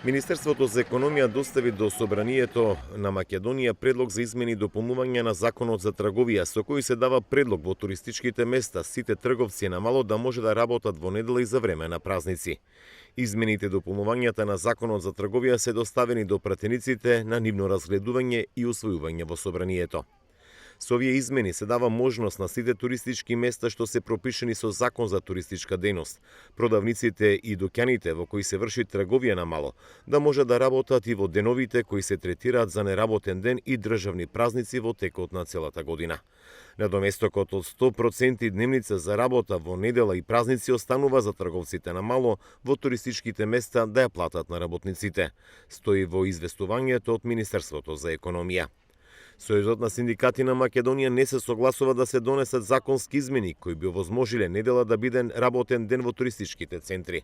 Министерството за економија достави до Собранието на Македонија предлог за измени и дополнување на Законот за трговија, со кој се дава предлог во туристичките места сите трговци на мало да може да работат во недела и за време на празници. Измените и дополнувањата на Законот за трговија се доставени до пратениците на нивно разгледување и усвојување во Собранието. Со овие измени се дава можност на сите туристички места што се пропишени со Закон за туристичка дејност, продавниците и дуќаните во кои се врши трговија на мало, да може да работат и во деновите кои се третираат за неработен ден и државни празници во текот на целата година. Надоместокот од 100% дневница за работа во недела и празници останува за трговците на мало во туристичките места да ја платат на работниците, стои во известувањето од Министерството за економија. Сојузот на синдикати на Македонија не се согласува да се донесат законски измени кои би овозможиле недела да биде работен ден во туристичките центри.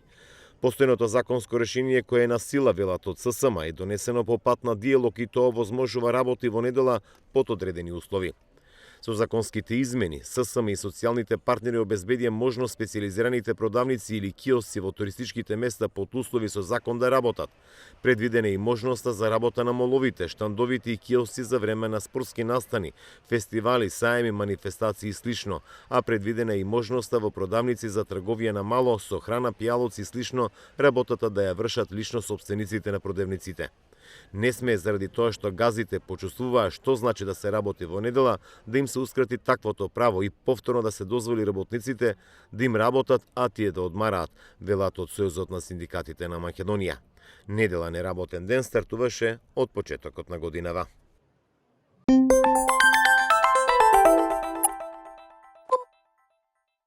Постојното законско решение кое е на сила, велат од ССМ, е донесено по пат на диалог и тоа овозможува работи во недела под одредени услови. Со законските измени, ССМ и социјалните партнери обезбедија можност специјализираните продавници или киосци во туристичките места под услови со закон да работат. Предвидена е и можноста за работа на моловите, штандовите и киосци за време на спортски настани, фестивали, саеми, манифестации и слично, а предвидена е и можноста во продавници за трговија на мало со храна, пијалоци и слично работата да ја вршат лично сопствениците на продавниците. Не смее заради тоа што газите почувствуваа што значи да се работи во недела, да им се ускрати таквото право и повторно да се дозволи работниците да им работат, а тие да одмараат, велат од Сојузот на синдикатите на Македонија. Недела неработен ден стартуваше од почетокот на годинава.